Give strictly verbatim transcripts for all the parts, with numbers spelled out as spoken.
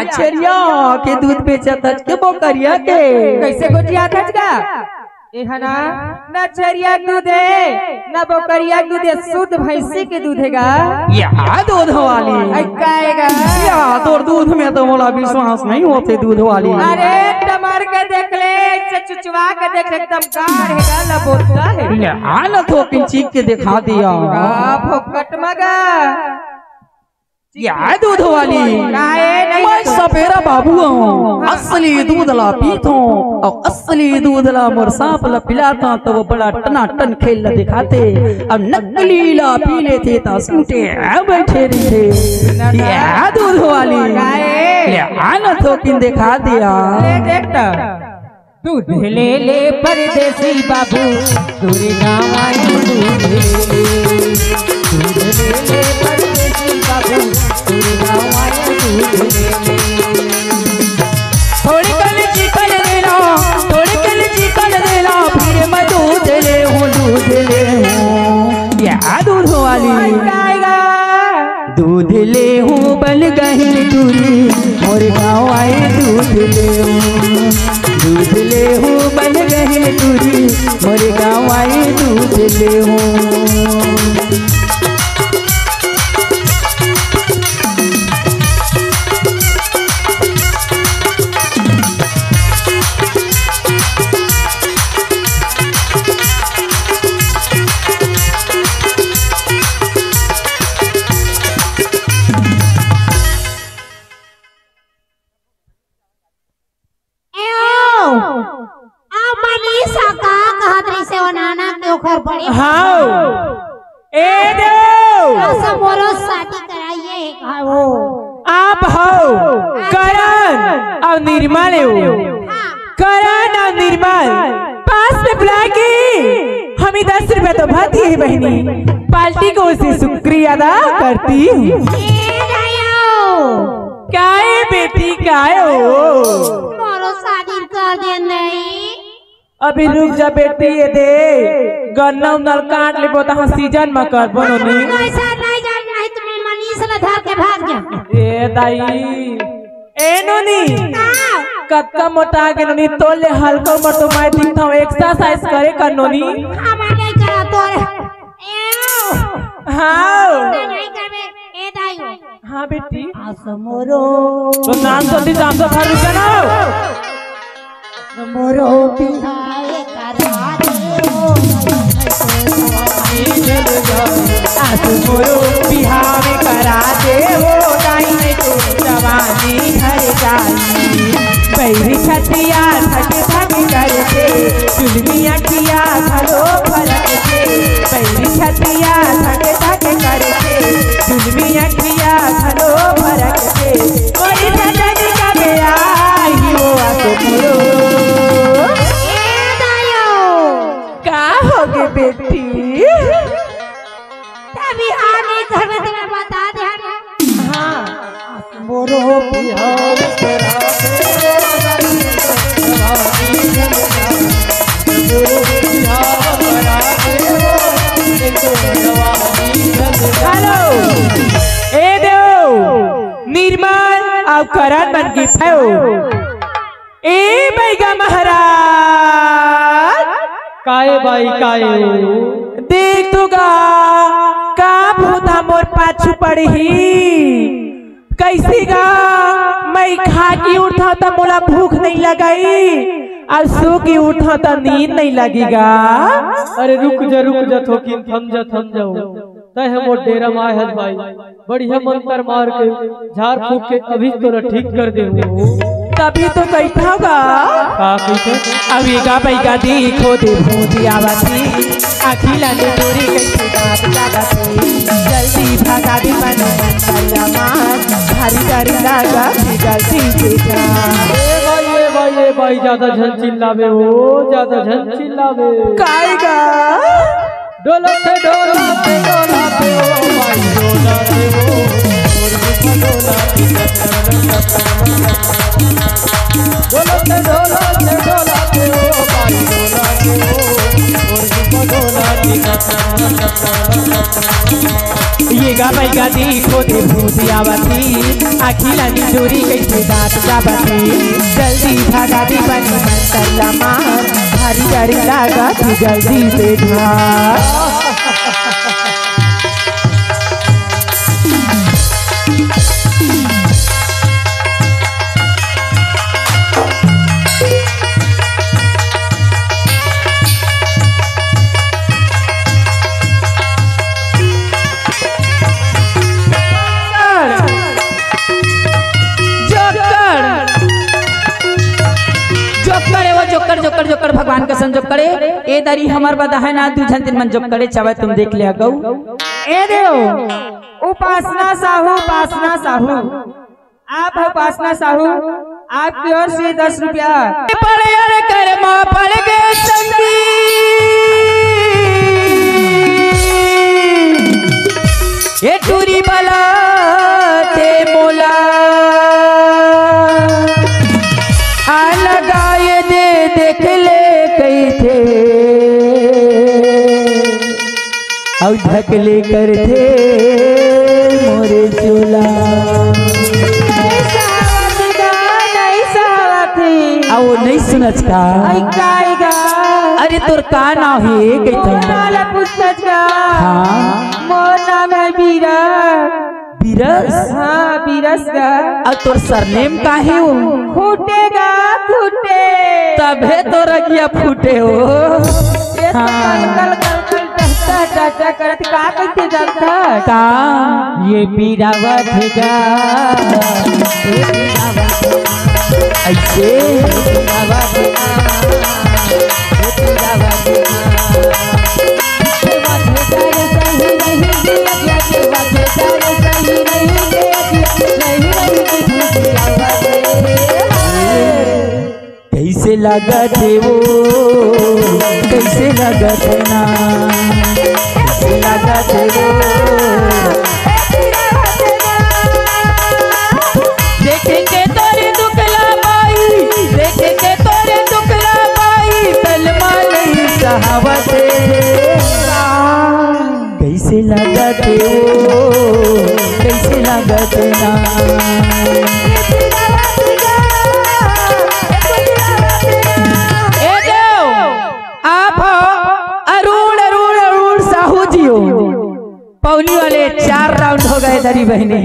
छेरिया के दूध बेचत हच के बोकरिया के? कइसे गोठियाथच गा? एहा ना, ना छेरिया के दूध हे, ना बोकरिया के दूध हे, शुद्ध भैंसी के दूध हे गा। या दूध वाली। अई का हे गा? या तोर दूध में तो मोला विश्वास नइ होथे दूध वाली। अरे टमर के देख ले, अइसे चुचवा के देख ले, एकदम गाढ़ हे गा, लबोदा हे। या ना थोकिन चीख के देखा दे। का फोकट म गा? या दूध वाली। काहे नहीं? मैं सपेरा बाबू हूँ, असली दूध ला पीथों अउ असली दूध ला मोर सांप ला पिलाथों त वो बड़ा टनाटन खेल ला दिखाथे अउ नकली ला पी लेथे त सूते आ बइठे रहिथे। या दूध वाली। काहे? या ना थोकिन देखा दे। ले देख त। दूध ले ले परदेसी बाबू, तोरे गाँव आए दूध ले ले। दूध ले ले परदेसी बाबू, तोरे गाँव आए दूध ले ले। थोड़ी कल चिकन देला, थोड़ी कल चिकन देला, फिर मैं दूध ले हूँ, दूध ले हूँ। या दूध वाली। दूध ले हूँ बन गहिन टूरी, मोर गाँव आए दूध ले हूँ। दूध ले हूँ बन गहिन टूरी, मोर गाँव आए दूध ले हूँ। ए ओ, आ मनीषा का कहत रहिसे ओ नाना के ओखर बड़े हाव। ए देव। अस मोरो शादी कराइए हे का हो? आप हव करण अउ निर्मल हो। हाँ। करण अउ निर्मल पास में बुला के हमें दस रुपया तो भर दिए हे बहिनी। पार्टी को उसे शुक्रिया अदा करती हूँ। ए दायो। काय बेटी, काय हो? मोरो शादी कर दे नहीं। अभी रुक जा बेटी, ये दे गन्ना उन्ना ल काट लेबो त हम सीजन म करबो नोनी। ऐसा नहीं जान, नहीं तुम्हें मनीष ल धर के भाग जा। ए दाई, ए नोनी, का? कतका मोटा गे नोनी, तोर ले हल्का उमर तो मैं दिखथव, एक्सरसाइज करे कर नोनी। हम नहीं करा तोरे। ए, हाँ। नहीं करबे, ए दाई। हाँ बेटी। आस मोरो। तो नाम तो दी, नाम तो थारू के ना। आस मोरो बिहाव करा दे हो। आस मोरो बिहाव करा दे हो, दाई ने तो जवानी घर जाई। बैरी छतिया धक धक करथे, जुलमी अखिया घलो फरक थे। बैरी छतिया धक धक करथे, जुलमी अखिया घलो फरक थे। कोई सजन कबे आही हो आसो मोरो। ए दायो। का होगे बेटी? तभी आने घर में तुम्हें बता दे हमें। हाँ। मोरो बिहाव करा दे, मोरो बिहाव करा दे, हेलो, ए देव, निर्मल अउ करण मन के भयो। ए बइगा महाराज। काय बाई, काय हो? देख तो गा, का भूत ह मोर पाछू पड़ही। कइसे गा, मैं खा के उठा त मोला भूख नइ लगई, अउ सो के उठा त नींद नइ लगी गा। अरे रुक जा, रुक जा, थोकिन थम जा, थम जाओ। तैं ह मोर डेरा म आए हस भाई, बढ़िया मंतर मार के, झाड़ फूक के अभी तोला ठीक कर देहूँ। तभी तो कहिथव गा। का कहिथव? अभी गा बइगा देखो दे भूंदी आवत हे, आँखी ला ले दूरी कइसे दाँत लागत हे। जल्दी भगा दे मन मंतर ला मार, भारी डर लागत हे जल्दी से जा। ए भाई, ए भाई, ए भाई, ज्यादा झन चिल्लावे हो, ज्यादा झन चिल्लावे। काय गा? डोलत हे, डोलत हे, डोलत हे, ओ भाई, डोलत हे, ओ। डोलत हे, डोलत हे, डोलत हे, ओ भाई, डोलत हे, ओ। एगा बैगा देखो दे भूत आवत हे, आँखी ला निचोरी कइसे दाँत चाबत हे। जल्दी भगा दे बनी मंतर ला मार, भारी डर लागत हे, जल्दी से ढार। जोकर, जोकर, ए वो जोकर, जोकर, जोकर, भगवान कसम जोकर ए। ए दरी हमर बदा हे ना, दू झन तीन मन जोकर ए, चावय तुम देख लिया गऊ। ए देव, उपासना साहू, उपासना साहू। आप हो उपासना साहू, आपकी ओर से दस रुपया। पड़ यार कर्मा पड़ गए संगी, ये टूरी वाला ते मोला आ लगाए दे देख ले कइथे। अउ ढकले करथे मोरे चोला। नहीं सहावत गा, नहीं सहावत हे। अउ नहीं सुनच का? अई का हे गा? अरे तोर का नाव हे कइथे? मोर नाव ला पूछत गा। हाँ। मोर नाव हे बीरा। बीरस? हाँ, बीरस गा। अउ तोर सरनेम का हे वो? खूंटे गा, खूंटे। तभे तोर अगिया फूटे हो। ये तो हाँ। कल, कल, कल, कल, टह, टह, टह, टह करत का कइसे जलता? का? ये पीरावत हे गा। ये पीरावत हे गा। अइसे? ये पीरावत हे गा। ये पीरावत हे गा। कइसे लागत हे वो, कइसे लागत हे ना, कइसे लागत हे वो। देखे के तोरे दुख ला माई, देखे के तोरे दुख ला माई, तन मा नहीं सहावत हे। कइसे लागत हे वो, कइसे लागत हे ना। ए देव, आप हो अरुण, अरुण, अरुण साहू जी हो। पौली वाले चार राउंड हो गए दरी बहिनी।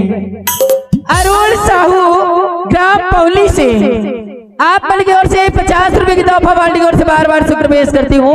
अरुण साहू ग्राम पौली से आप मन के ओर से पचास रुपए की तोहफा बाल्टी की ओर से बार बार शुक्र पेश करती हूँ।